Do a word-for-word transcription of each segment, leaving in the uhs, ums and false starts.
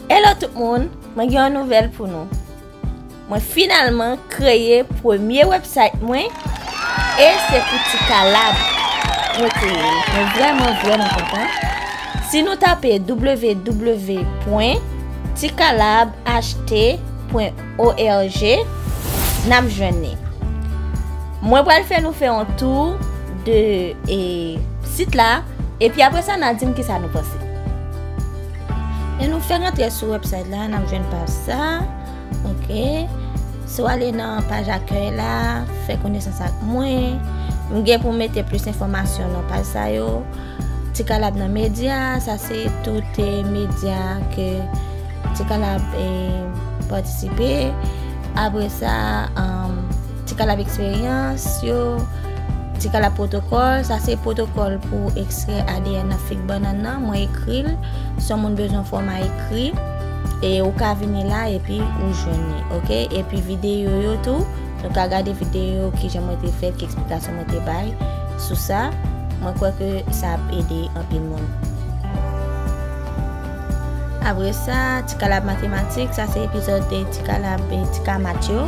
Hello tout moun, mwen gen yon nouvèl pou nou. Mwen finalman kreye premye website mwen e se pou Ti Kalab mwen kreye l. Mwen vrèman, vrèman kontan. Si nou tape w w w pwen ti kalab h t pwen o r g, n ap jwenn li. Mwen pral fè nou fè yon tou de e, sit la, epi apre sa n a di m kisa nou panse. E nou fè rantre sou website la, n ap jwenn paj sa. Ok. Si w ale nan paj akèy la, fè konesans ak mwen. M gen pou m mete plis enfòmasyon nan paj sa yo. Ti Kalab nan medya, sa se tout eh, medya ke Ti Kalab eh, patisipe. Apre sa, um, Ti Kalab eksperyans yo, Ti Kalab pwotokòl, sa se pwotokòl pou ekstrè A D N nan fig bannann nan. Mwen ekri l, si yon moun bezwen fòma ekri, e ou ka vini la epi ou jwenn li, ok? Epi videyo yo tou, nou ka gade videyo kijan mwen te fè l, ki eksplikasyon mwen te bay sou sa. Mwen kwè ke sa ap ede anpil moun. Apre sa, Ti Kalab matematik, sa se epizòd de Ti Kalab e Ti Ka Mat yo.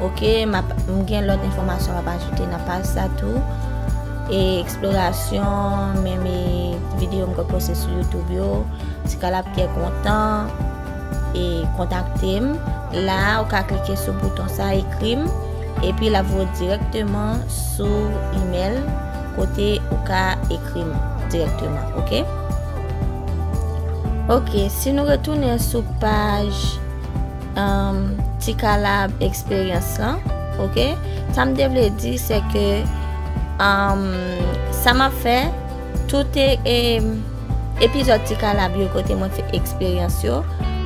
Ok, m ap, m gen lòt enfòmasyon m ap ajoute nan paj sa tou. E eksplorasyon, menm e videyo m konn poste sou YouTube yo. Ti Kalab trè kontan e kontakte m. La, ou ka klike sou bouton sa, ekri m, epi l ap voye w dirèkteman sou imèl kote ou ka ekri m dirèkteman, ok? Ok, si nou retounen sou paj um, Ti Kalab eksperyans lan, ok? Sa m te vle di, se ke um, sa m ap fè, tout e, e, epizòd Ti Kalab yo kote mwen fè eksperyans yo,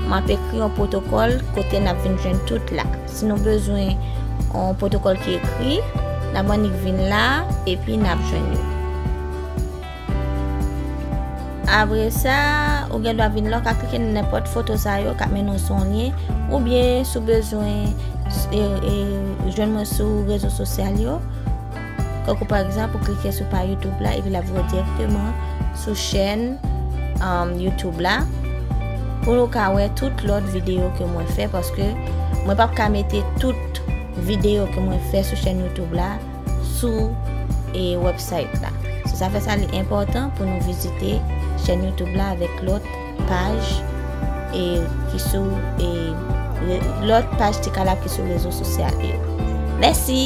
m ap ekri yon pwotokòl kote n ap vin jwenn tout la. Si nou bezwen yon pwotokòl ki ekri, n ap annik vin la, epi n ap jwenn yo. Apre sa, ou gen dwa vin la, ou ka klike nan nenpòt foto sa yo k ap mennen w sou yon lyen, oubyen si w bezwen e, e, jwenn mwen sou rezo sosyal yo, kankou pa egzanp, ou klike sou paj YouTube la, epi l ap voye w dirèkteman sou chèn um, YouTube la, pou nou ka wè tout lòt videyo ke mwen fè, paske mwen p ap ka mete tout videyo ke mwen fè sou chèn YouTube la sou e, website la. Se sa fè sa li enpòtan pou nou vizite chèn YouTube la avèk lòt paj e, ki sou e, re- lòt paj Ti Kalab ki sou rezo sosyal yo. Mèsi!